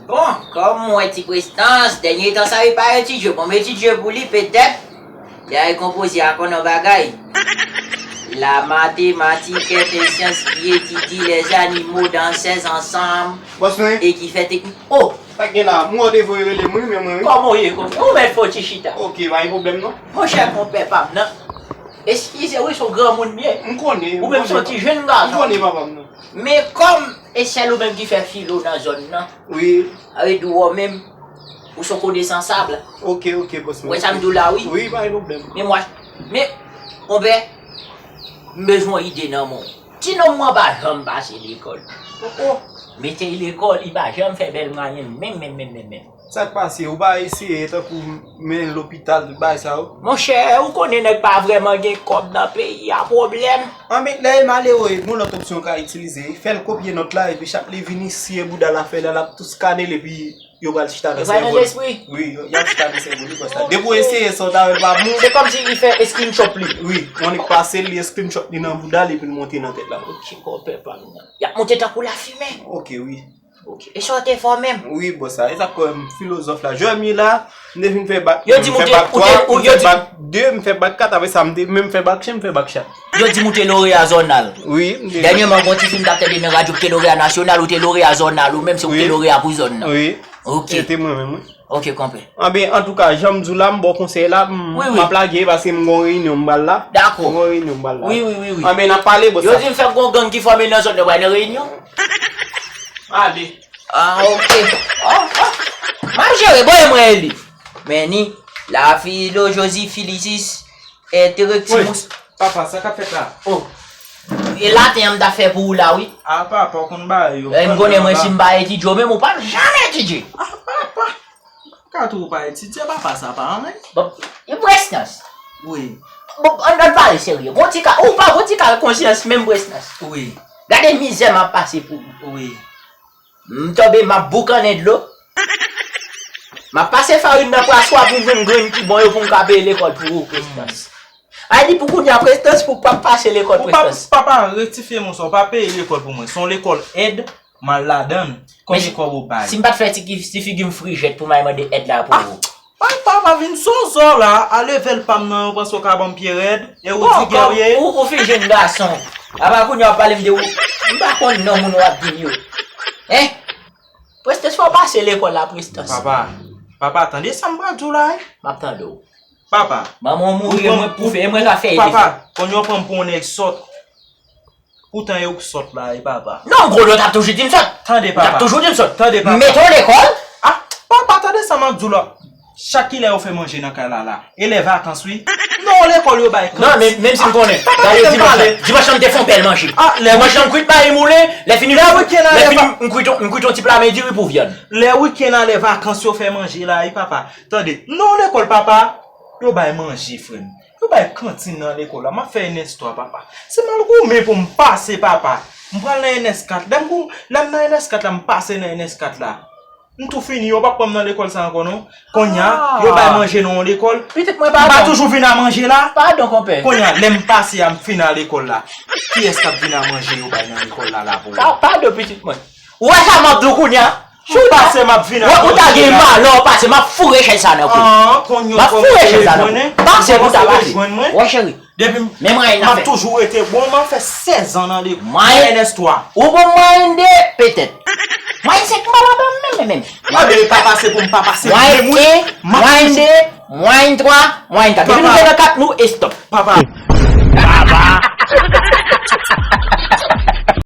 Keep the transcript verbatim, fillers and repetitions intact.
Bon, kòm mwen ti prestans, dènye tan sa li pa etidye. Bon, m etidye pou li, petèt, li a konpoze ak yon bagay. La mathématique est une science qui étudie les animaux dans ses ensembles Bòs mwen, et qui fait technique. Oh! Sa k gen la? M wè w te voye rele m, wi, men mwen, wi. Kòman w ye, kòman? Ou mèt fè yon ti chita. Ok, pa gen pwoblèm, non. Monchè, konpè pa m nan. Eskize, wi, se yon granmoun m ye. M konnen, m konnen. Ou menm se yon ti jenn gason. M konnen papa m nan. Men kòm e sèl ou menm ki fè filo nan zòn nan. Wi. Sa vle di w menm, ou se yon konesansab. Ok, ok, bòs mwen. Ou wè sa m di w la, wi. Wi, pa gen pwoblèm. Men mwen, men, konpè, m bezwen yon ide nan men w. Ti nonm mwen pa janm pase lekòl. Oh, oh. Mete l lekòl, li pa janm fè bèl mwayen menm, menm, menm, menm, menm. Sa k pase? Ou pa eseye tankou men lopital, tout bagay sa yo? Monchè, ou konnen nèg pa vrèman gen kòb nan peyi a, pwoblèm. Anben, lè e malere, gon lòt opsyon ou ka itilize. Fè l kopye nòt la, epi chak li vini, siye bouda l afè la, l ap tou skane l, epi yo pral chita nan sèvo l. Wi, yo, y ap chita nan sèvo l, wi, konsa. Depi w eseye sa, w ta wè l pa bon. Se kòmsi li fè screenshot li. Wi, yon nèg pase l, li screenshot li nan bouda l, epi l monte nan tèt la. Ok, konpè pa m nan. Y ap monte tankou lafimen. Ok, wi. Ok. E sa w te fè w menm? Wi, bòs la. E sa k fè m filozòf la. Jòm ye la, m te fin fè bak, yo di m fè bak twa, m fè bak de, m fè bak kat, apre sa m te menm fè bak chen, m fè bak chat. Yo di m ou te loreya zònal. Wi, m te. Dènyèman, gon ti fi m t ap tande nan radyo ki te loreya nasyonal, ou te loreya zònal, ou menm se ou ki te loreya pou zòn nan. Wi. Ok. Se te mwen menm, wi. Ok, konpè. Anben, antouka, jan m di w la, m ba w konsèy la, m, wi, wi, m ap lage paske m gon reyinyon m pral la. Dakò. M gon reyinyon m pral la. Wi, wi, wi, wi. Anben, n ap pale, bòs la. Yo di m fèk gon gang ki fòme nan zòn nan, w al nan reyinyon. Ale. Ah, ok. Ah, ah. M ap jere, bon, e mwen li. Men ni, la filo, Jozi, Filisis, e Terek Timous. Papa, sa k ap fèt la? Oh. E laten an m ta fè pou ou la, wi. Ah, papa, w konn bagay yo. E m konnen mwen, si m pa etidye w menm, ou p ap janm etidye. Ah, papa. Ka tou ou pa etidye, papa, sa pa anyen. Bon, e Prestans. Wi. Bon, ann, ann pale serye. Gon ti ka, ou pa gon ti ka konsyans menm, Prestans. Wi. Gade mizè m ap pase pou ou. Wi. M tonbe, m ap boukannen dlo. M ap pase farin nan paswa pou m jwenn grenn ki bon yo pou m ka peye lekòl pou ou, Prestans. Ay di pou kounye a, Prestans, pou pa pase lekòl, Prestans. Ou pa, papa, rektifye m yon sa, ou pa peye lekòl pou mwen. Se yon lekòl èd, m al ladan l. Konbyen kòb ou bay? Si m pa t fè ti, ti figi m frijèt pou m al mande èd la pou ou. Ah, papa, pa vin sou zò la, a level pa m nan, ou panse w ka ban m pye rèd? E ou di gè w ye? Ou, ou fin jenn gason. Apa kounye a w ap pale m de ou. M pa konn non moun w ap di m yo. Hein? Prestans, fò w pase lekòl la, Prestans. Papa, papa, tande sa m pral di w la, wi. M ap tande w. Papa. Manman w mouri, e mwen k pou fè, e mwen k ap fè. Papa, kounye a w pran m pou yon nèg sòt. Poutan e ou k sòt la, wi, papa. Non, gwo lòt ap toujou di m sòt. Tande, papa. Ou t ap toujou di m sòt. Tande, papa. M mete w lekòl. Ah, papa, tande sa m ap di w la. Chak kilè yo fè manje nan kay la la? E lè vakans, wi. Non, lekòl yo bay kant. Non, men, menm si m konnen. Gade dimanch lan. Dimanch lan m te fè yon bèl manje. Dimanch lan m kwit mayi moulen, lè fini, lè fini, m kwit yon, m kwit yon ti pla men diri pou vyann. Lè wikenn a, lè vakans yo fè manje la, wi, papa. Tande, non, lekòl, papa. Yo bay manje, frè m. Yo bay kantin nan lekòl la. M ap fè N S twa, papa. Se m al goumen pou m pase, papa. M pral nan N S kat. Lè m gou-, lè m nan N S kat la, m pase nan N S kat la. M tou fini, yo p ap pran m nan lekòl sa ankò, non. Kounye a, yo bay manje nan yon lekòl. Pitit mwen, padon. M pa toujou vin a manje la. Padon, konpè. Kounye a, lè m pase a, m fin al lekòl la. Kiyès k ap vin a manje yo bay nan lekòl la, la pou ou? Pa-, padon, pitit mwen. Ou wè sa m ap di w kounye a? Si w pase, m ap vin a manje la. Ou ta gen malè w pase, m ap foure chèz sa nan kou. M ap foure chèz sa nan kou. Pase pou ta pase. Wè, cheri. Depi m, men mwayen m ap toujou rete bon, m ap fè sèz an nan lekòl. Mwayen. N S twa. Ou bon mwayen de, petèt. Mwayen senk m pa la ban m menm, menm, menm. Anben, pa pase pou m pa pase menm, wi. Mwayen en, mwayen de, mwayen twa, mwayen kat. Depi nou te nan kat, nou estòp. Papa. Papa.